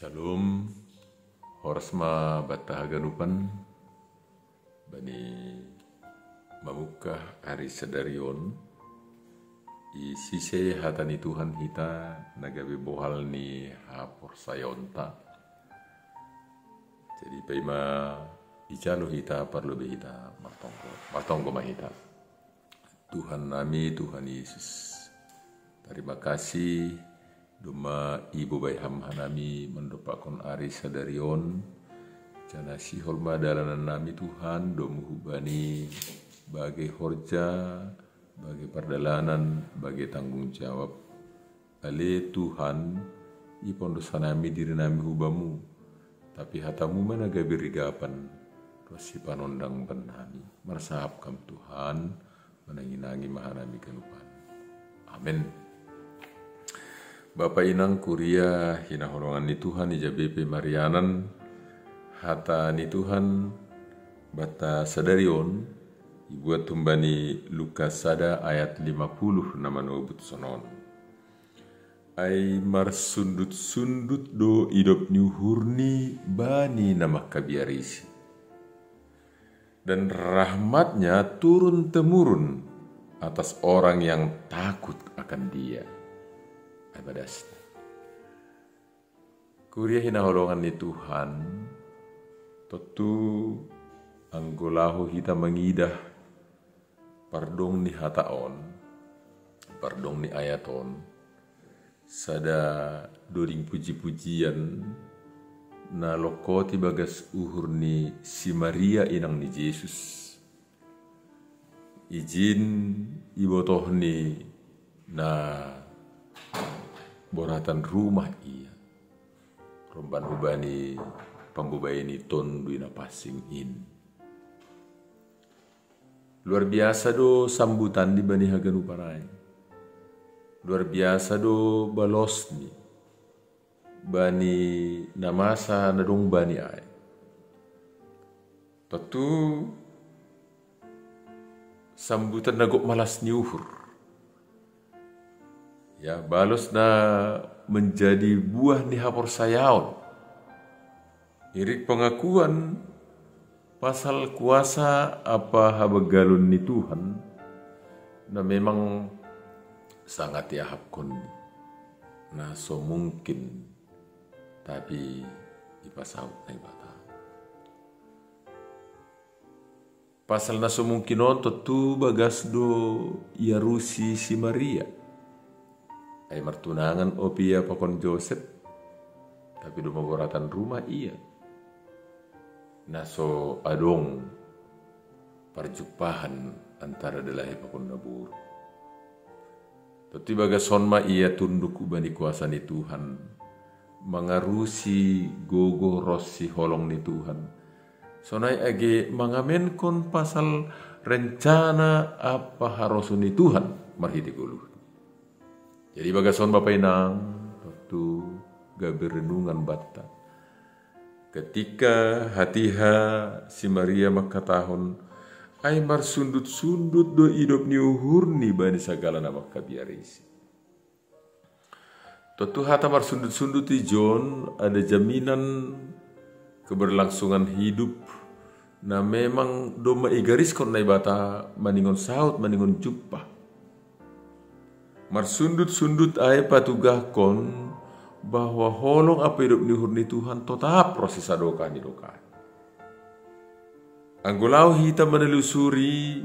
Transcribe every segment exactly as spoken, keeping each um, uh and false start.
Shalom. Horas ma banta haganupan bani mamungkah ari sadari on. Isise hata ni Tuhan hita na gabe bohal ni haporsayaonta. Jadi paima ijalo hita parlobei hita martonggo. Martonggo ma hita. Tuhan nami, Tuhan Yesus, tarima kasih domma ibobai Ham hanami mandompakkon ari sadari on. Janah sihol ma dalanan nami Tuhan, domu hubani bage horja, bage pardalanan, bage tanggung jawab. Ale Tuhan, ipondos hanami diri nami hu Bamu, tapi hataMu ma na gabe rigapan ronsi panondang bannami. Marsahap Kam Tuhan, manangi-nangi ma hanami ganupan. Amen. Bapa inang kuria hinaholongan ni Tuhan, ija bepe marianan, hata ni Tuhan banta sadari on ibuat humbani Lukas sada ayat lima puluh na manobut sonon. Ai marsundut-sundut do idop ni uhurni bani na mangkabiarisi. Dan rahmatnya turun-temurun atas orang yang takut akan Dia. Ai badasna. Kuria hinaholongan ni Tuhan, tontu anggo laho hita mangidah pardong ni hata on, pardong ni ayat on, sada doding puji-pujian na longkot ibagas uhur ni si Maria inang ni Jesus. Ijin ibotohni na boratan rumah ia. Romban hubani panggobai ni Tonduy Napansing in. Luar biasa do sambutanni bani haganupan ai. Luar biasa do balosni bani na masa na dong bani ai. Tontu sambutan na gok malas ni uhur. Ya, balos na menjadi buah ni haporsayaon. Irik pengakuan pasal kuasa apa habagalon ni Tuhan, na memang sangat iahapkon, na so mungkin, tapi ipasaut Naibata. Pasal na so mungkin on tontu bagas do iarusi si Maria. Ai martunangan ope ia pakon Josep, tapi domma boratan rumah ia. Na so adong parjumpahan antara dalahi pakon naboru. Tontu ibagas on ma ia tunduk hubani kuasa ni Tuhan, mangarusi gogo ronsi holong ni Tuhan. Sonai age mangamenkon pasal rencana apa harosuh ni Tuhan marhite goluh. Jadi ibagas on bapa inang, tontu gabe renungan banta. Ketika hatiha si Maria mangkatahon, ai marsundut-sundut do idop ni uhurni bani sagala na mangkabiarisi. Tontu hata marsundut-sundut ijon ada jaminan keberlangsungan hidup na memang domma igariskon Naibata maningon saut, maningon jumpah. Marsundut-sundut ai patugahkon bahwa holong apa idop ni uhur ni Tuhan totap ronsi sadokah ni dokah. Anggo laho hita manelusuri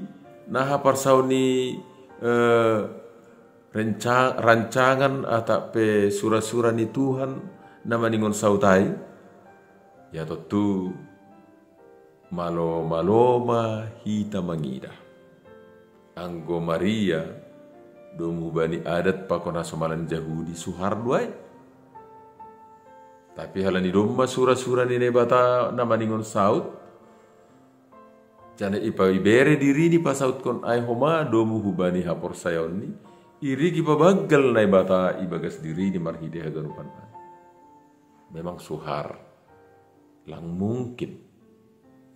na haporsayaon ni eh, renca- rancangan atap pe sura-sura ni Tuhan na maningon saut ai, ya tontu malo-malo ma hita mangidah. Anggo Maria domu hubani adat pakon hasomalan Jahudi suhar do ai. Tapi halani domma sura-sura ni Naibata na maningon saut, janah ipa- ibere dirini pasautkon ai homa domu hubani haporsayaonni, irik ipabanggal Naibata ibagas dirini marhite haganupan. Memang suhar, lang mungkin,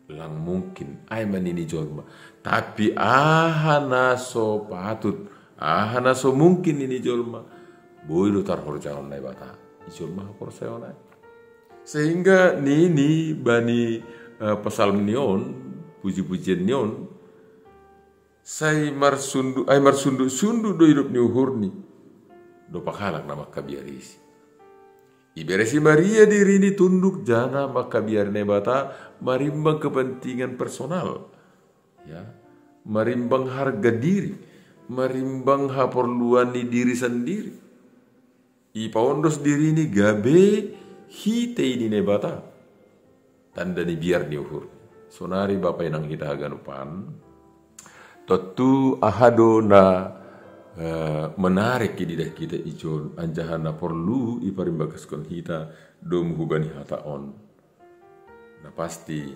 lang mungkin ai manini jolma. Tapi aha na so patut, aha na so mungkin nini jolma, boi do tarhorjahon Naibata i jolma haporsayaon ai. Sehingga nini bani, eh, pasalm ni on, puji-pujian ni on, sai marsundu, ai marsundut-sundut do idop ni uhurni. Dopak halak na mangkabiarisi. Iberesi Maria dirini tunduk jana mangkabiari Naibata marimbang kepentingan personal. Ya, marimbang harga diri, marimbang haporluan ni diri sandiri. Ipaondos dirini gabe hitei ni Naibata. Tanda ni biar ni uhur. Sonari bapa inang hita haganupan. Tontu aha do na, eh, menarik ididah hita ijon anjaha na porlu iparimbagaskon hita domu hubani hata on. Na pasti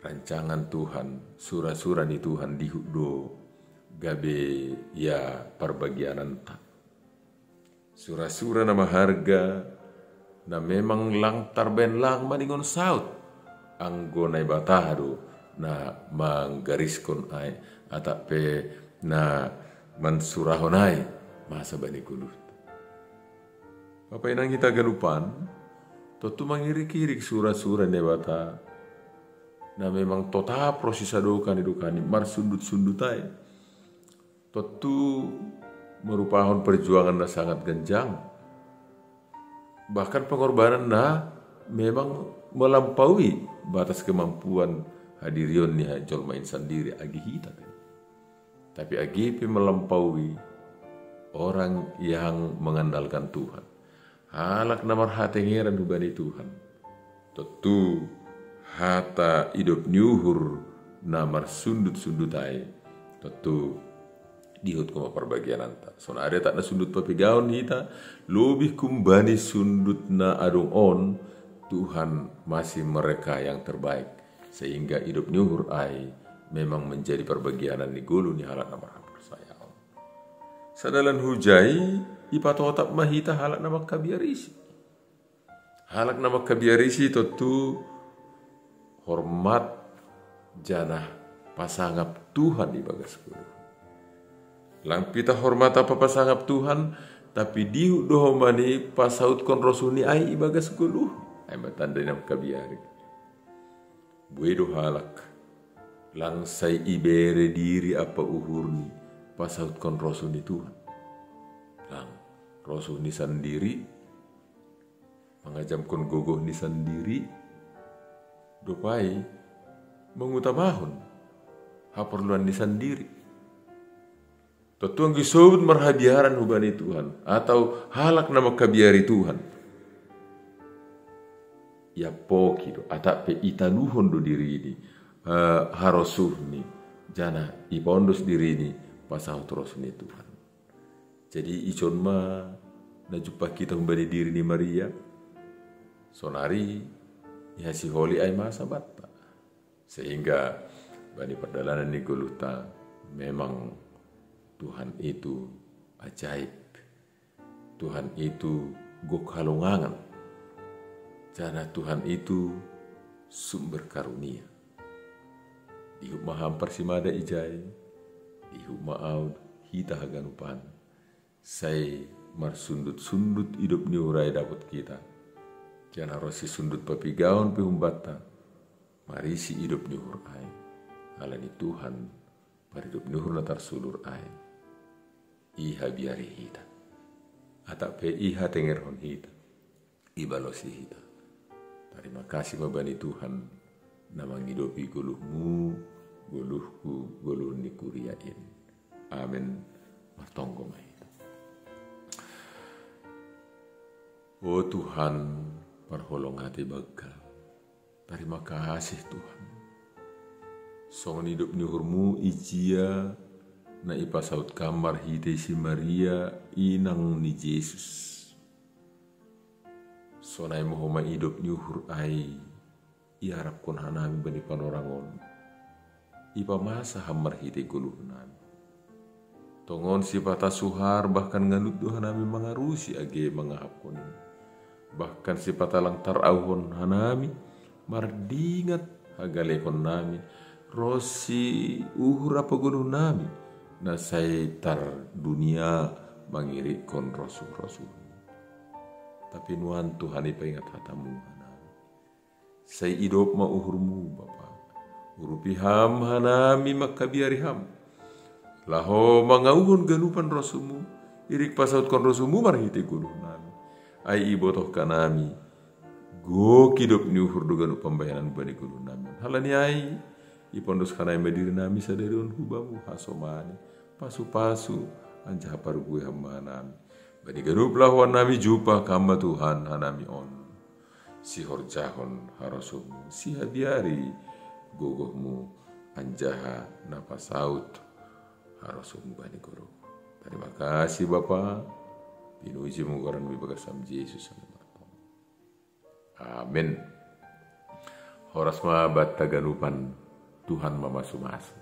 rancangan Tuhan, sura-sura ni Tuhan dihut do gabe ia parbagiananta. Sura-sura na maharga, na memang lang tarbaen lang maningon saut, anggo Naibata do na manggariskon ai, atap pe na mansurahon ai masa bani goluhta. Bapa inang hita ganupan, tontu mangirik-irik sura-sura ni Naibata, na memang totap ro sisadokah ni dokahni marsundut-sundut ai. Tontu merupahon perjuangan na sangat ganjang. Bahkan pengorbanan na memang melampaui batas kemampuan hadirion ni jolma in sandiri agi hita. Tapi agi pe melampaui orang yang mengandalkan Tuhan. Halak na marhatengeran hubani Tuhan. Tontu hata idop ni uhur na marsundut-sundut ai. Tontu dihut homa parbagiananta. Sonari atap na sundut papigaon hita, lobih humbani sundut na adong on, Tuhan masih mereka yang terbaik. Sehingga idop ni uhur ai memang menjadi parbagianan ni goluh ni halak na marhaporsayaon. Sadalan hujai, ipatotap ma hita halak na mangkabiarisi. Halak na mangkabiarisi tontu hormat janah pasangap Tuhan ibagas goluh. Lang pitah hormat apa pasangap Tuhan, tapi dihut do homa ni pasautkon rosuhni ai ibagas goluh. Ai ma tanda ni na mangkabiari. Buei do halak, lang sai ibere diri ampa uhurni pasautkon rosuh ni Tuhan. Lang, rosuhni sandiri, mangajamkon gogohni sandiri, dob ai mangutamahon haporluanni sandiri. Tontu anggo isobut marhabiaran hubani Tuhan, atau halak na mangkabiari Tuhan, iampoki do, atap pe italuhon do dirini, eh, harosuhni, janah ipaondos dirini pasautkon rosuh ni Tuhan. Jadi ijon ma na jumpah hita humbani diri ni Maria, sonari ihasiholi ai masa banta. Sehingga bani pardalanan ni goluhta memang Tuhan itu ajaib. Tuhan itu gok halongangan. Janah Tuhan itu sumber karunia. Dihut ma ham parsimada ijai, dihut ma ahu hita haganupan. Sai marsundut-sundut idop ni uhur ai dapot hita. Janah ro sisundut papigaon pe humbanta, marisi idop ni uhur ai. Alani Tuhan, paridop ni uhur na tarsulur ai, ihabiari hita. Atap pe ihatengerhon hita, ibalosi hita. Tarima kasih ma bani Tuhan, na mangidopi goluhmu, goluhku, goluh ni kuria in. Amen. Martonggo ma hita. O Tuhan, parholong ate banggal. Tarima kasih, Tuhan. Songon idop ni uhurmu ijia na ipasaut Kam marhitei si Maria, inang ni Jesus. Sonai ma homa idop ni uhur ai iarapkon hanami bani panorang on. Ipamasa Ham marhitei goluhnami. Tongon sipata suhar bahkan nganut do hanami mangarusi age mangahapkon in. Bahkan sipata lang tarauhon hanami mardingat hagalekonnami ronsi uhur ampa goluhnami na sai tardunia mangirikkon rosuh-rosuhmi. Tapi nuan Tuhan, ipaingat hatamu hanami. Sai idop ma uhurmu Bapa. Urupi Ham hanami mangkabiari Ham, laho mangauhon ganupan rosumu, irik pasautkon rosumu marhite goluhnami. Ai ibotoh hanami gok idop ni uhur do ganup pambahenanmu bani goluhnami. Halani ai ipondos hanami ma dirinami sadari on hu Bamu hasomani, pasupasu anjaha parbue Ham ma hanami. Bani ganup lahoannami jumpah Ham ma Tuhan hanami on, sihorjahon harosuhmu, sihabiari gogohmu anjaha na pasaut harosuhmu bani goluhmu. Tarima kasih Bapa. Pinuji ma goranmu ibagas Ham Jesus. Amin. Horas ma banta ganupan. Tuhan mamasu-masu.